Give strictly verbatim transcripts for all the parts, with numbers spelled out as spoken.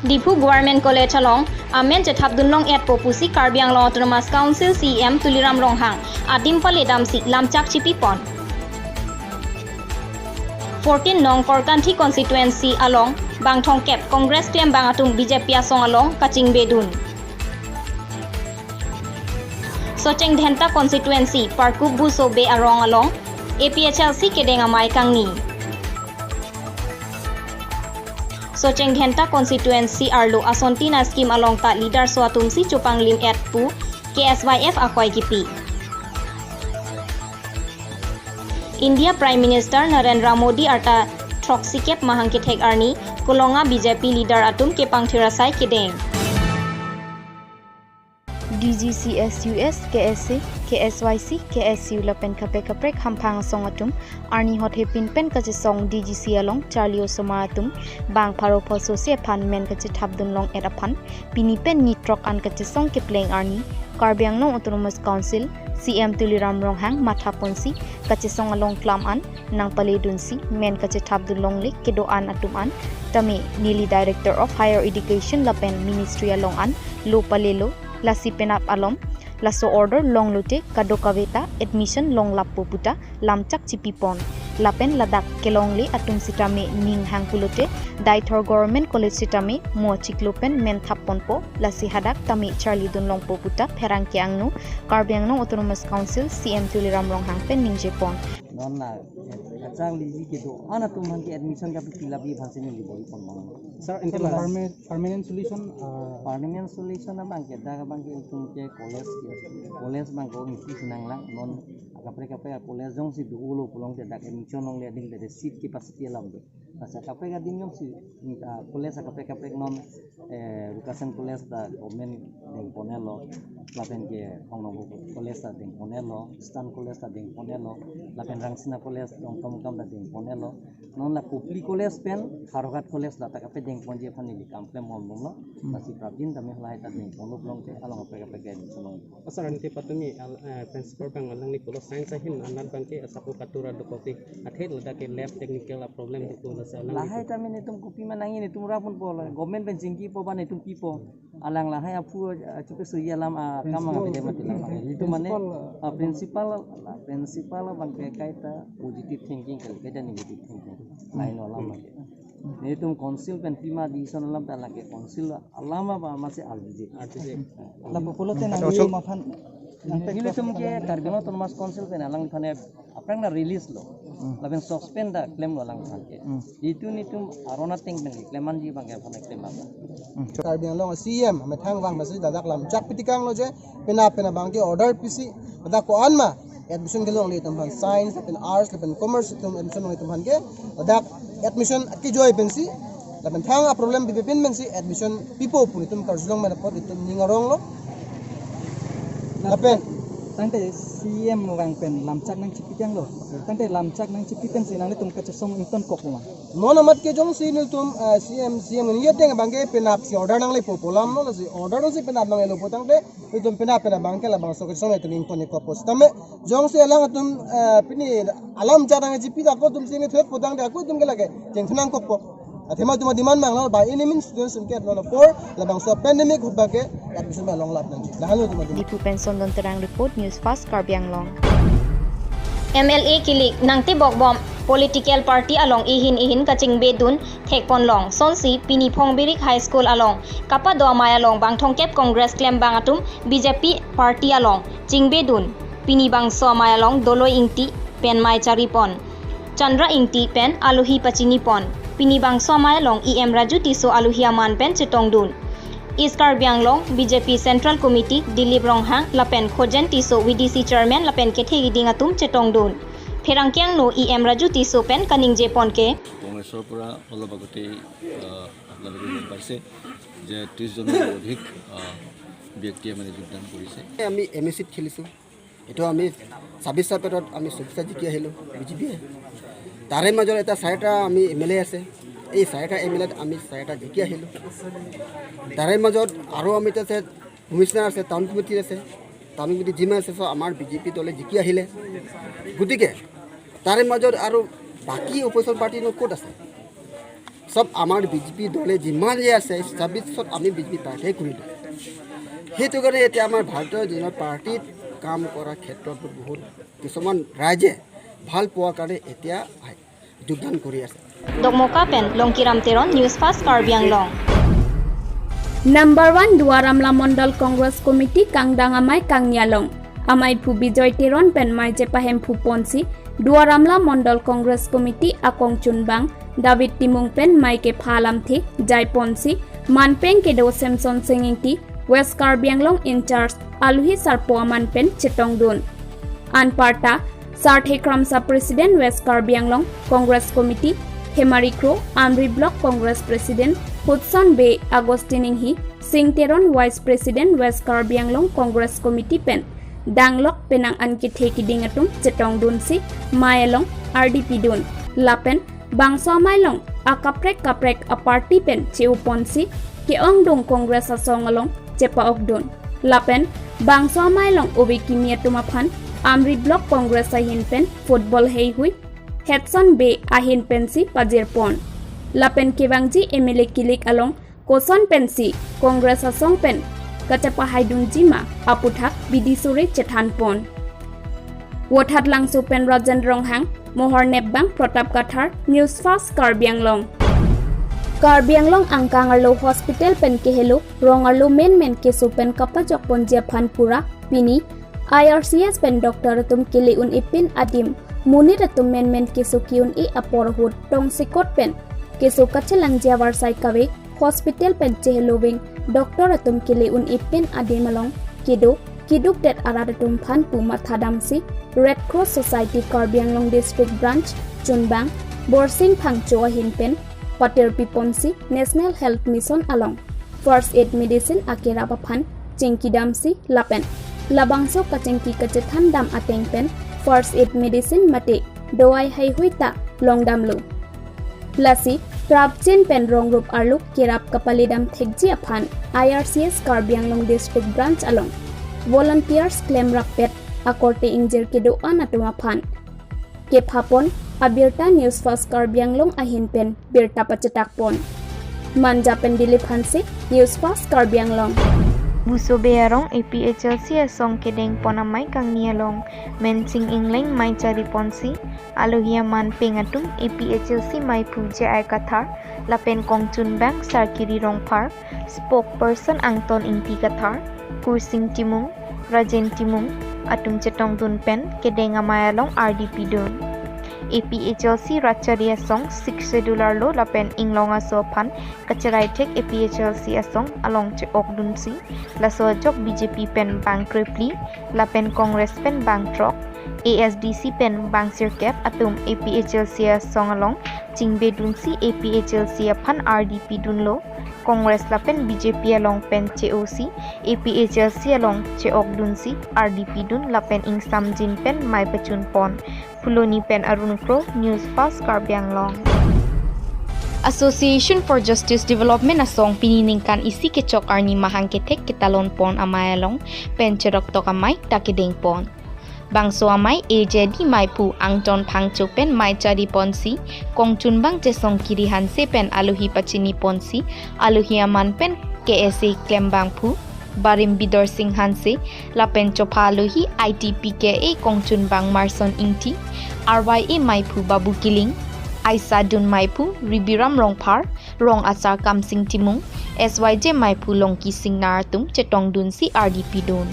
Diphu Government College along amen chethapdun long-etpo pusi Karbi Anglong Autonomous Council C E M Tuliram Ronghang adim paledamsi lamchak chipipon. Fourteen nong Korkanthi constituency along bangthongkep Congress klembang atum B J P asong along kachingbedun. Socheng Dhenta constituency Parkup Busobe arong along A P H L C kedeng amei kangni. Socheng Dhenta constituency arlo asontin a-scheme along ta leader so atumsi chopanglim-et pu K S Y F akoi kipi. India Prime Minister Narendra Modi arta throksikep mahang kethek arni Kolonga B J P leader atum kepangthir asai kedeng. D G C S U S, K S A, K S Y C, K S U lapen kaprek kaprek hamphang asong atum arni hot hepin pen kachesong D G C along charli osomar atum bang pharo pho sose aphan men kachethapdun long-et aphan pini pen nitrok an kachesong kepleng arni Karbi Anglong Autonomous Council C E M Tuliram Ronghang mathaponsi kachesong along klam an nangpaledunsi men kachethapdun longle kedo-an atum an tame neli Director of Higher Education lapen Ministry along an lo palelo, lasi penap alom laso order longlote kadokave ta admission longlappo puta lamchak chipipon. Lapen ladak kelongle atum sitame ning hang pulote Deithor Government College sitame mo chiklo pen men thapponpo, lasi hadak tame charlidun longpo puta pherangke angno Karbi Anglong Autonomous Council C E M Tuliram Ronghang pen ningjepon. Non la kacharliji kedo-an atum aphan ke admission kapi pilapji aphansi neli bor-ipon bang. Sir, ante perma-, permanent solution, uh, permanent solution abang ke dak abang ke itum ke college ke, college abang ke ingti si nanglang, non akaprek kaprek college jongsi dolo pulote dak admission longle ading dak seat capacity alam do. Masa kaprek ading jongsi, ah, college akaprek kaprek non, eh, Rukasen College ta government dengponlo, lapen ke Hongnong College ta dengponlo, Eastern College ta dengponlo, lapen Rangsina College Dongkamukam ta dengponlo. Non la Kopili College pen Howraghat College la ta kape dengponji aphan neli kam klem bomlo. Hmm. Lasi prapjin tame halahai ta dengponlo pulote along kaprek kaprek admission long. Asar ante patumi al, eh, principal abang alangli pulo science ahin anat abang ke asapo katura dokokti. Athe ladak ke lab technical a problem itu lasi alang. Lahai tame netum kopima nangji, netum rapunpo la. Government pen chingkipo ba netum pipo. Alang lahai aphu, eh, chupe suya lam, ah, kam principal, mangabede mati lang. Itu mane, principal, ah, principal, ah, principal abang ke kaita positive thinking kali, kaita negative thinking. Lain alam lagi. Netum council pen pima decision alam ta lagi council alam apa masih R T J. R T J. Lapu pulote nang Osok. Ini mathan nang ini netum ke Karbi Anglong Autonomous Council pen alang phane aphrang na release lo. Hmm. Lapen suspend ta klemlo alang phane. Hmm. Itu netum arona ting pen klemanji abang ke phane klem apa. Hmm. Karbi Anglong C E M methang vang masih ladak lamchak pitikanglo je penap penap abang ke order pisi ladak ko-an ma admission kelongle itum aphan science lapen arts lapen commerce itum admission longle itum aphan ke ladak admission kejoi pensi lapen thang a problem pipe pin pensi admission pipo pu itum karjulong men apot itum ning aronglo. Lapen tangte C E M vang pen lamchak nangchipitanglo. Tangte lamchak nangchipi pensi nanglitum kachesong ingtonkoklo ma? Non amat ke jongsi nelitum, eh, C E M, C E M ningje ateng abang ke penap si order nanglepo pu alam lo, lasi order si penap nanglepo tangte itum penap penap abang ke labangso kachesong itum ingtonkokpo. Sitame jongsi alang atum, eh, pini alam jadang jipi ako atum sini thot potang de ako atum ke lake jeng thenang kokpo. Athema atum demand manglo by any means students in ke non apor labangso pandemic ahut abang ke admission ba longlap nangji. Lahelo atum atum. Diphu pen Sondon Terang report, News Fast Karbi Anglong. M L A kilik nangtebok bom political party along ihin ihin kachingbedun thekponlong. Sonsi pini Phongbirik High School along kapado amei along bangthongkep Congress klembang atum B J P party along chingbedun. Pini bangso amei along Doloi Ingti pen mei charipon, Chandra Ingti pen alohi pachinipon. Pini bangso amei along E M Raju Tisso alohi aman pen chetongdun. East Karbi Anglong B J P Central Committee Dilip Ronghang lapen Khojen Tisso V D C Chairman lapen kethe kiding atum chetongdun. Pherangke angno E M Raju Tisso pen kaningjepon ke. কংগ্ৰেছৰ পৰা অলপ আগতেই, আহ, আপোনালোকে গম পাইছে যে ত্ৰিছজনৰো অধিক, আহ, ব্যক্তিয়ে মানে যোগদান কৰিছে। আমি এম এ চিত খেলিছোঁ। এইটো আমি ছাব্বিছ চাপেটত আমি চৌবিছটা জিকি আহিলোঁ বি জে পিয়ে। তাৰে মাজত এটা চাৰিটা আমি এম এল এ আছে। এই চাৰিটা এম এল এত আমি চাৰিটা জিকি আহিলোঁ। তাৰে মাজত আৰু আমি এতিয়া আছে, কমিশ্যনাৰ আছে, টাউন কমিটি আছে, টাউন কমিটি যিমান আছে, চব আমাৰ বি জে পি দলে জিকি আহিলে। গতিকে তাৰে মাজত আৰু বাকী অপজিশ্যন পাৰ্টিনো ক'ত আছে? চব আমাৰ বিজেপি দলে যিমান যে আছে, ছাব্বিছত আমি বিজেপি প্ৰাৰ্থী কৰিলোঁ। সেইটো কাৰণে এতিয়া আমাৰ ভাৰতীয় জনতা পাৰ্টিত কাম কৰা ক্ষেত্ৰত বহুত কিছুমান ৰাইজে ভাল পোৱাৰ কাৰণে এতিয়া আহি যোগদান কৰি আছে। Dokmoka pen Longkiram Teron, News Fast Karbi Anglong. Number one Duar Amla Mondol Congress Committee kangdang amei kangni along amei phu Bijoy Teron pen mei chepahemphu ponsi Duar Amla Mondol Congress Committee akongchunbang David Timung pen mei kepha alamthe jai ponsi manpeng kedo Samson Singh Ingti, West Karbi Anglong in charge alohi sarpo aman pen chetongdun. Anparta Sarthe Kramsa President West Karbi Anglong Congress Committee, Hemari Kro, Amri Block Congress President Hudson Bey, Augustine Inghi, Singh Teron Vice President West Karbi Anglong Congress Committee pen danglok penang an kethe kiding atum chetongdunsi mei along ardi pidun. Lapen bangso amei along akaprek kaprek aparty pen che-o ponsi ke-ongdung Congress asong along chepa-okdun. Lapen bangso amei along ove kimi atum aphan Amri Block Congress ahin pen football heihui Hudson Bey ahin pensi pajir pon. Lapen kevangji M L A kilik along koson pensi Congress asong pen kachepahaidunji ma aputhak bidi sore chethan pon. Vothatlangso pen Rajen Ronghang, Mohor Nepbang Pratap Kathar, News Fast Karbi Anglong. Karbi Anglong angkang arlo hospital pen kehelo rong arlo menmen keso pen kapajok ponji aphan pura pini I R C S pen doctor atum kele un-e pin adim monit atum menmen keso ki-un-e apor ahut tongsekot pen keso kachelangji avarsai kave hospital pen cheheloving doctor atum kele un-e pin adim along kedo kidukdet arat atum aphan pu mathadamsi Red Cross Society Karbi Anglong District Branch chunbang Borsing Phangcho ahin pen patirpi ponsi National Health Mission along first aid medicine akerap aphan chingkidamsi lapen labangso kachingki kachethandam ateng pen first aid medicine mate dawai heihui ta longdamlo. Lasi prapjin pen rongrup arlo kerap kapaledam thekji aphan I R C S Karbi Anglong District Branch along volunteers klemrappet akorte ingjir kedo-an atum aphan kepha pon abirta News Fast Karbi Anglong ahin pen birta pachetak pon. Manja pen Dilip Hanse, News Fast Karbi Anglong. Buso Bey arong A P H L C asong kedeng pon amei kangni along Mensing Engleng mei chari ponsi alohi aman peng atum A P H L C meiphu J I Kathar lapen kongchunbang Sarkiri Rongphar, spokesperson Angton Ingti Kathar, Kursing Timung, Rajen Timung atum chetongdun pen kedeng amei along ardi pidun. A P H L C Ratchari asong Sixth Schedule arlo lapen inglong aso aphan kacherai thek A P H L C asong along che-okdunsi laso ajok B J P pen bang krephli lapen Congress pen bang throk, A S D C pen bang sirkep atum A P H L C asong along chingbedunsi A P H L C aphan ardi pidunlo. Congress lapen B J P along pen che-osi A P H L C along che-okdunsi ardi pidun lapen ingsamjin pen mei pachun pon. Phuloni pen Arun Kro, News Fast Karbi Anglong. Association for Justice Development asong pini ningkan isi kechok arni mahang kethek ketalon pon amei along pen cheroktok amei ta kedeng pon. Bangso amei A J D meiphu Angton Phangcho pen mei chari ponsi kongchunbang Chesong Kiri Hanse pen alohi pachini ponsi alohi aman pen K S A klembangphu Barim Bidor Singh Hanse lapen chopha alohi I T P K A kongchunbang Marson Ingti, R Y A meiphu Babu Killing, Aisa Dun meiphu Ribiram Rongphar, rong asar Kamsing Timung, S Y J meiphu Longki Singnar atum chetongdunsi ardi pidun.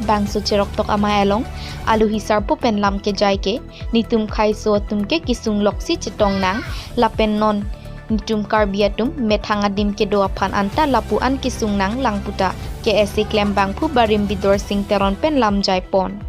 Bangso cheroktok amei along alohi sarpo pen lam kejai ke nitum khaiso atum ke kesung loksi chetong nang lapen non nitum Karbi atum methang adim kedo aphan anta lapu-an kesung nanglang puta K S A klembangphu Barim Bidor Singh Teron pen lam jai pon.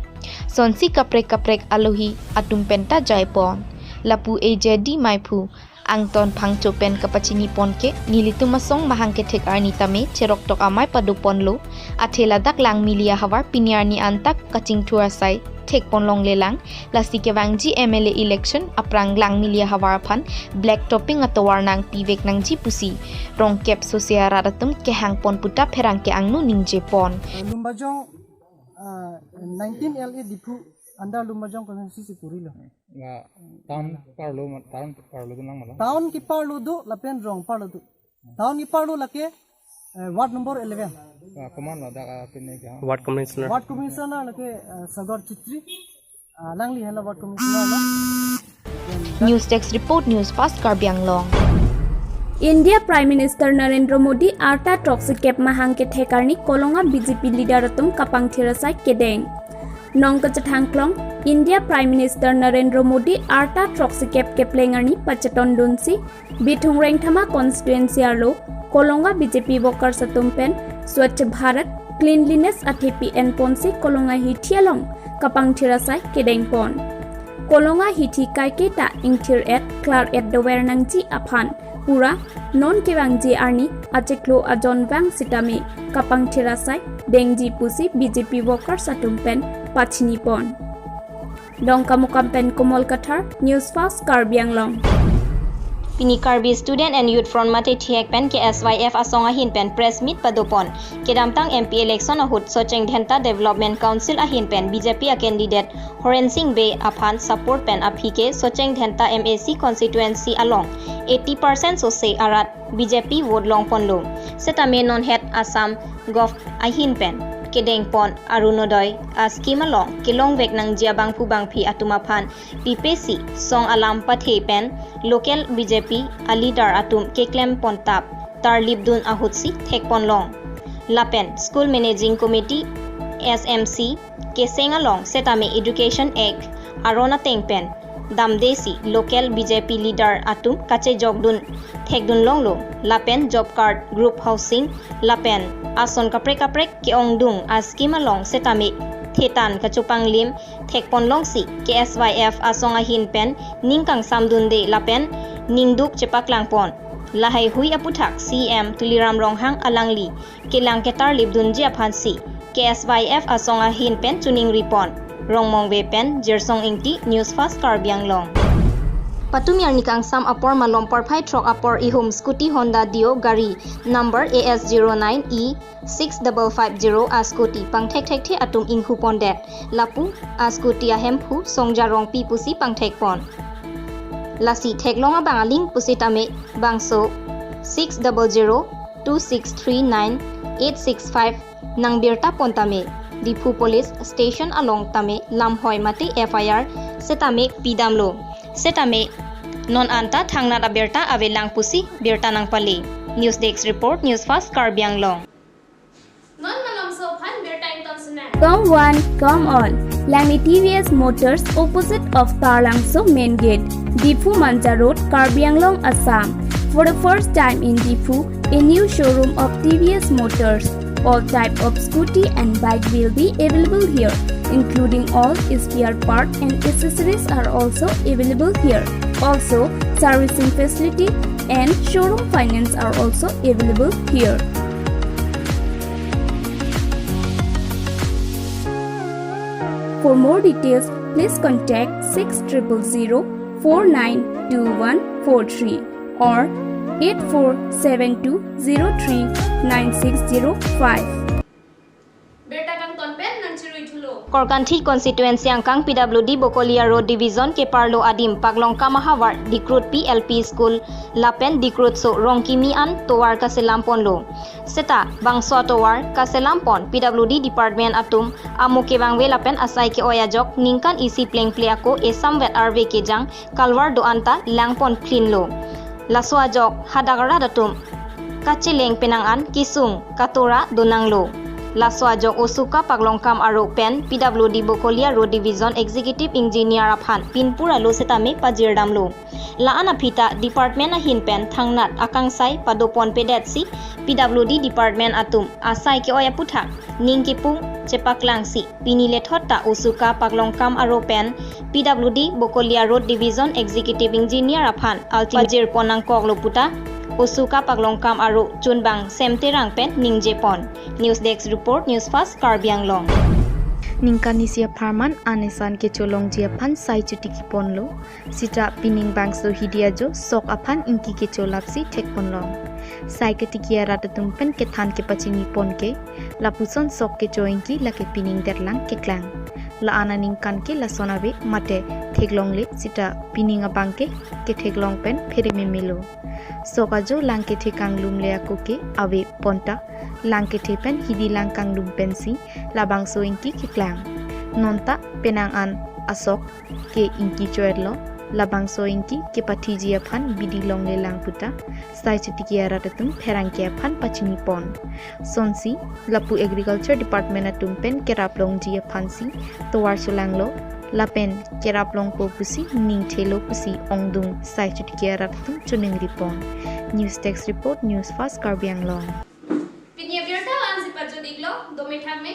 Sonsi kaprek kaprek alohi atum pen ta jai pon. Lapu A J D meiphu Angton Phangcho pen kapachini pon ke nelitum asong mahang kethek arni tame cheroktok amei pado ponlo. Athe ladak Langmili ahavar pini arni anta kachingthur asai thek pon longlelang. Lasi kevangji M L A election aphrang Langmili ahavar aphan black topping atovar nangpivek nangji pusi rongkep sose arat atum kehang pon puta pherangke angno ningje pon. Lumbajong, uh, nineteen L A Diphu under Lumbajong constituency si purilo. La town parlo ma, town parlo dunlang ma lo. Town keparlo do, lapen rong parlo do. Town keparlo lake, eh, ward number eleven. Ah, komatlo dak, ah, pine kya? Ward commissioner. Ward commissioner lake, eh, Sagar Chitri. Ah, alangli henlo ward commissioner lo. News Desk Report, News Fast Karbi Anglong. India Prime Minister Narendra Modi arta throksikep mahang kethek arni Kolonga B J P leader atum kapangthir asai kedeng. Nong kachethang klong, India Prime Minister Narendra Modi arta throksikep kepleng arni pachetondunsi Bithung Rengthama constituency arlo Kolonga B J P workers atum pen Swachh Bharat, cleanliness athepi enponsi Kolonga hithi along kapangthir asai kedengpon. Kolonga hithi kaiketa ingthir-et klar-et dover nangji aphan pura non kevangji arni achiklo ajon vang sitame kapangthir asai dengji pusi B J P workers atum pen pachinipon. Dongkamukam pen Komal Kathar, News Fast Karbi Anglong. Pini Karbi Student and Youth Front mate thihek pen K S Y F asong ahin pen press meet padopon. Kedamtang M P election ahut Socheng Dhenta Development Council ahin pen B J P a candidate Horen Sing Bey aphan support pen aphi ke Socheng Dhenta M A C constituency along eighty percent sose arat B J P vote longponlo. Setame non het Assam Gov ahin pen kedengpon Arunodoi a scheme along kelongvek nangji abangphu bangphi atum aphan pipesi song alam pathe pen local B J P a leader atum keklempon tap tarlipdun ahutsi thekponlong. Lapen School Managing Committee S M C keseng along setame Education Act aron ateng pen damdesi local B J P leader atum kachejokdun thekdunlonglo. Lapen job card, group housing lapen ason kaprek kaprek ke-ongdung a scheme along setame thetan kachopanglim thekponlongsi K S Y F asong ahin pen ning kangsamdunde lapen ningduk chepaklangpon. Lahaihui aputhak C E M Tuliram Ronghang alangli kelang ketarlipdunji aphansi K S Y F asong ahin pen choningripon. Rongmongve pen Jirsong Ingti, News Fast Karbi Anglong. Patumi arni kangsam apor malom porphai throk apor ihum scooty Honda Dio gari number A S zero nine E six double five zero a scooty pangthekthekthe atum inghupondet. Lapu a scooty ahemphu Songja Rongpi pusi pangthekpon. Lasi theklong abang aling pusitame bangso six double zero two six three nine eight six five nangbirtapon tame Diphu Police Station along tame lamhoi mate F I R setame pidamlo. Setame non anta thangnat abirta avelang pusi birta nangpale. News Desk Report, News Fast Karbi Anglong. Non malomso aphan birta ington sena. Come one, come all. Langli T V S Motors, opposite of Taralangso main gate, Diphu Manja Road, Karbi Anglong, Assam. For the first time in Diphu, a new showroom of T V S Motors. All type of scooty and bike will be available here, including all spare part and accessories are also available here. Also, servicing facility and showroom finance are also available here. For more details, please contact six triple zero four nine two one four three or eight four seven two zero three nine six zero five. Birta kangton pen nangchirui thulo. Korkanthi constituency angkang P W D Bokolia Road Division keparlo adim Paklongkam ahavar Dikrut P L P School lapen Dikrutso Rongkimi an tovar kaselamponlo. Seta bangso atovar kaselampon P W D department atum amo kevangve lapen asai ke-oi ajok ningkan isi plengple ako esamvet arve kejang kalvar do-an ta langpon klinlo. Laso ajok hadak arat atum kacheleng penang an kesung katora donanglo. Laso ajok Osuka Paklongkam aro pen P W D Bokolia Road Division Executive Engineer aphan pinpur alo setame pajirdamlo. La-an aphi ta department ahin pen thangnat akangsai padoponpedetsi P W D department atum asai ke-oi aputhak ning kipung chepaklangsi pini lethot ta Osuka Paklongkam aro pen P W D Bokolia Road Division Executive Engineer aphan ultimatum pajirpon nangkoklo puta Osuka Paklongkam aro chunbang Sem Terang pen ningjepon. News Desk Report, News Fast Karbi Anglong. Ningkan isi apharman an esan kecholongji aphan sai chutikiponlo. Sita pining bangso hidi ajo sok aphan ingki kecholapsi thekponlong. Sai ketiki arat atum pen kethan kepachinipon ke, lapuson sok kecho ingki lake pining derlang keklang. La-an aningkan ke lason ave mate theklongle sita pining abang ke ketheklong pen phere memelo. Sok ajo lang kethe kanglumle ako ke ave ponta lang kethe pen hidi lang kanglum pensi labangso ingki keklang. Nonta penang an asok ke ingki choetlo, labangso ingki kepathiji aphan bidi longle lang puta sai chotiki arat atum pherangke aphan pachini pon. Sonsi lapu Agriculture Department atum pen kerap longji aphansi tovar cholanglo lapen kerap longpo pusi ningthelo pusi ongdung sai chotiki arat atum choningri pon. News Desk Report, News Fast Karbi Anglong. Pini abirta la-ansi pajut-iklo, dome thakme.